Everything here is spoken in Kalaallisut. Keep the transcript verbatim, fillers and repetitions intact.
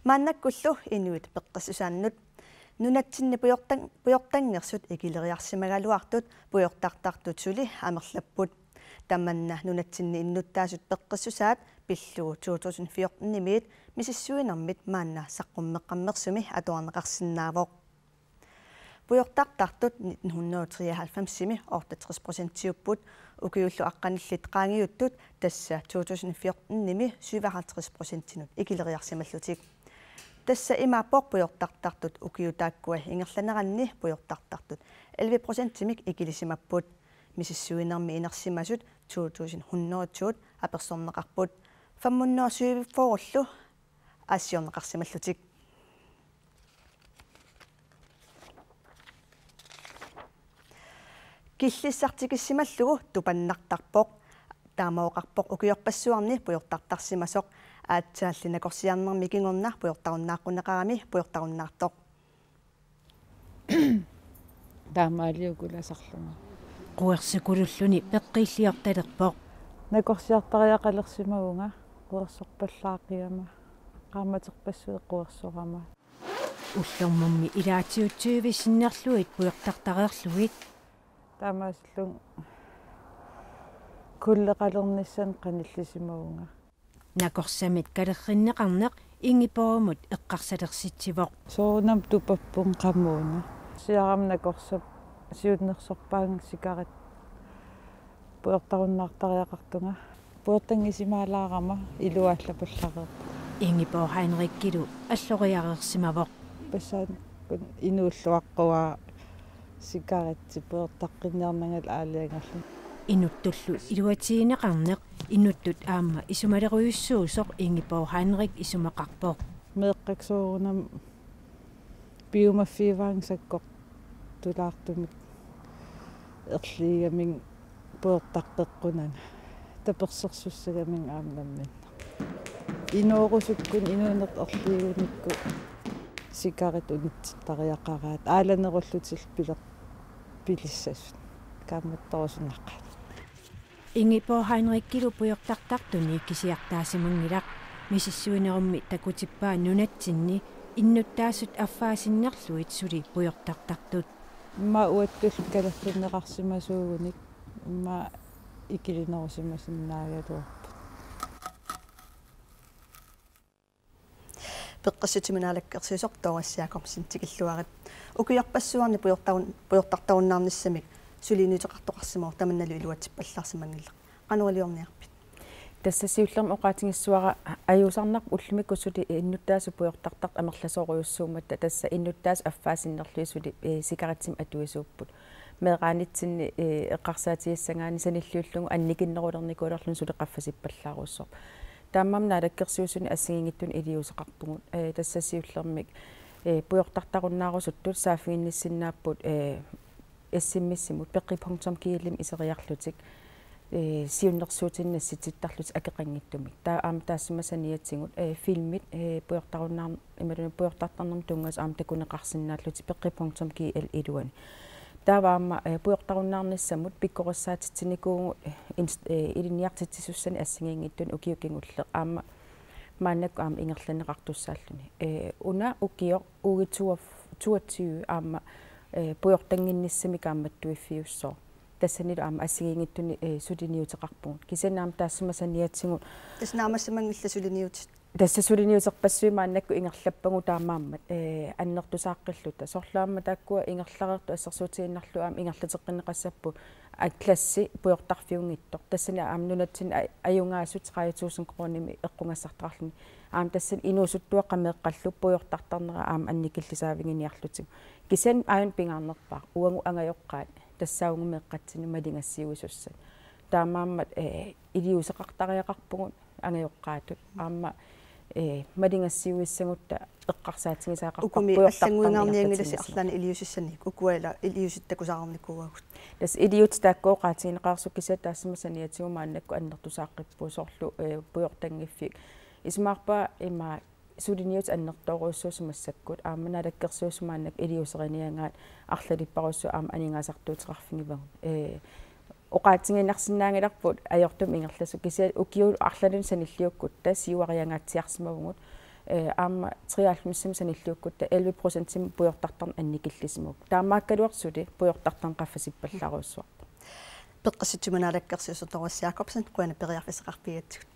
Maannakkullu inuit peqqissusaannut nunatsinni pujortan-, pujortannersut ikileriarsimagaluartut pujortartartut suli amerlapput. Tamanna nunatsinni innuttaasut peqqissusaat pillugu to tusind fjorten-imiit misissuinermit maanna saqqummeqqammersumi atuarneqarsinnaavoq. Pujortartartut nitten hundrede og treoghalvfems-imi otteogtres procentiupput, ukiullu aqqanillit qaangiuttut, tassa to tusind fjorten-imi syvoghalvtreds procentinut ikileriarsimallutik. Tassa imaappoq pujortartartut ukiut taakkua ingerlaneranni pujortartartut elleve procentimik ikilisimapput. Misissuinermi inersimasut to tusind hundrede apersorneqarput, fem hundrede syvogfyrre-llu aassiorneqarsimallutik. Killissartikissimallugu tupannartarpoq. Taama oqarpoq ukiorpassuarni pujortartarsimasoq, aatsaalli nakorsiarnermi kingorna pujortarunnaaqquneqarami pujortarunnaartoq. Taamaaliukulasarlunga. Quersikululluni peqqiilliortalerpoq. Nakorsiartariaqalersimavunga quersorpallaaqigama, qaammaterpassuit quersorama. Ullormummi ilaatigut tyve sinnerlugit pujortartareerlugit. Taamaasillunga kulleqalernissanik qanillisimavunga. Nakorsamit kalerrinneqarneq Ingeborgimut eqqarsalersitsivoq. Soorunami tupappunga qamuuna. Siarama nakorsap siunnersorpaanga sikarit pujortarunnaartariaqartunga. Pujortanngisimaalaarama iluaallapallareerpoq. Ingeborg Heinrichilu alloriareersimavoq. Passaakkut inuulluaqquaa sikaritsi pujortaqqinniarnangalu aalajangerluni. Inuttullu iluatigineqarneq inuttut aamma isumalerujussuusoq Ingeborg Heinrich isumaqarpoq. Meeqqat soorunami piumaffigivaannga sakkortulaartumik erligigamik pujortaqqeqqunanga. Tapersersussagaminnga aamma nammineq. Inoorusukkunni inuunertut erliigunikku sikarit unitsittariaqaraat. Aalanerullutillu piler-, pilissasut. Kaammattorusunnaqaat. Ingeborg Heinrichilu pujortartartuni kisiartaasimanngilaq. Misissuinerummi takutippaa nunatsinni innuttaasut affaa sinnerlugit suli pujortartartut. Immaqa uattullu kalerrinneqarsimasuugunik immaqa ikilinerusimasinnaagaluarput. Peqqissutimik naalakkersuisoq Doris Jakobsen tikilluarit. Ukiorpassuarni pujortarun-, pujortartarunnaarnissamik suliniuteqartoqarsimavoq, tamannalu iluatsippallaarsimanngilaq. Qanoq iliorniarpit? Tassa siullermik oqaatigissavara ajuusarnarpoq ullumikkut suli innuttaasut pujortartartut amerlasoorujussuummatta, tassa innuttaasut affaa sinnerlugit suli, eh, sikaritsimik atuisuupput. Meeraanitsinni, eh, eqqarsaatigissagaanni sanilliullugu annikinnerulernikuulerluni suli qaffasippallaarujussuuvoq. Taamaammat naalakkersuisuni assigiinngitsunik iliuuseqarpugut. Eh, tassa siullermik, eh, pujortartarunnaarusuttut saaffiginnissinnaapput, eh, S M S-imut peqqi punktum G L-imut iseriarlutik, eh, siunnersuutinik nassitsittarlutik akeqanngitsumik. Taava aamma taassuma saniatigut, eh, filmit, eh, pujortarunnaar-, imaluunniit pujortartarnermut tunngasut aamma takuneqarsinnaallutik peqqi punktum G L iluani. Taava aamma, eh, pujortarunnaarnissamut pikkorissaatitsinikuuvugut, eh, ins-, eh, ilinniartitsisussanik assigiinngitsunik ukiut kingulleq aamma maannakkut aamma ingerlanneqartussaalluni. Eh, una ukioq uge toogtyve aamma, eh, pujortannginnissamik kaammattuiffiussooq. Tassanilu aamma assigiinngitsunik, eh, suliniuteqarpugut. Kisianni aamma taassuma saniatigut. Tassa naammassimanngillat suliniutit. Tassa suliniuterpassuit maannakkut ingerlappagut taamaammat, eh, annertusaaqqilluta. Soorlu aamma taakkua ingerlareersut assersuutigiinnarlugu aamma ingerlateqqinneqassapput Atlassi pujortarfiunngitsoq. Tassani aamma nunatsinni a-, ajugaasut tredive tusind koruunimik eqqugassartaqarluni. Aamma tassani inuusuttuaqqat meeqqallu pujortartarnera aamma annikillisaaviginiarlutik. Kisianni aajuna pingaarnerpaaq uagut angajoqqaat tassaavugut meeqqatsinnik maligassiuisussat. Taamaammat, eh, iliuuseqartariaqarpugut angajoqqaatut. Aamma, eh, maligassiuissagutta eqqarsaatigisaaqarparput. Ukumi pujortartarneq allanngorinnginnamik ingerlatsinnissaq. Arlaannik iliuusissanik ukua ila iliuuseq takusaqarnikuuagut. Tassa iliuutsit taakku oqaatigineqareersut kisianni taassuma saniatigut maannakkut annertusaaqqippugut soorlu, eh, pujortanngiffik. Isumaqarpunga ima suliniutit annertoorujussuusut massakkut aamma naalakkersuisut maannakkut iliuuseriniagaat arlalipparujussuit aamma aningaasartuuteqarfigivagut. Eh, oqaatigiinnarsinnaanngilarput ajortumik ingerlasut kisianni ukiut arlallit sanilliukkutta siuariangaatsiarsimavugut. Ee, aamma treoghalvfemsimik sanilliukkutta elleve procentimik pujortartarneq annikillisimavoq. Taamaakkaluartoq suli pujortartarneq qaffasippallarujussuarpoq. Peqqissutsiminaa Naalakkersuisut Doris Jakobsen, qujanaq periarfissaqarfigigatsigut.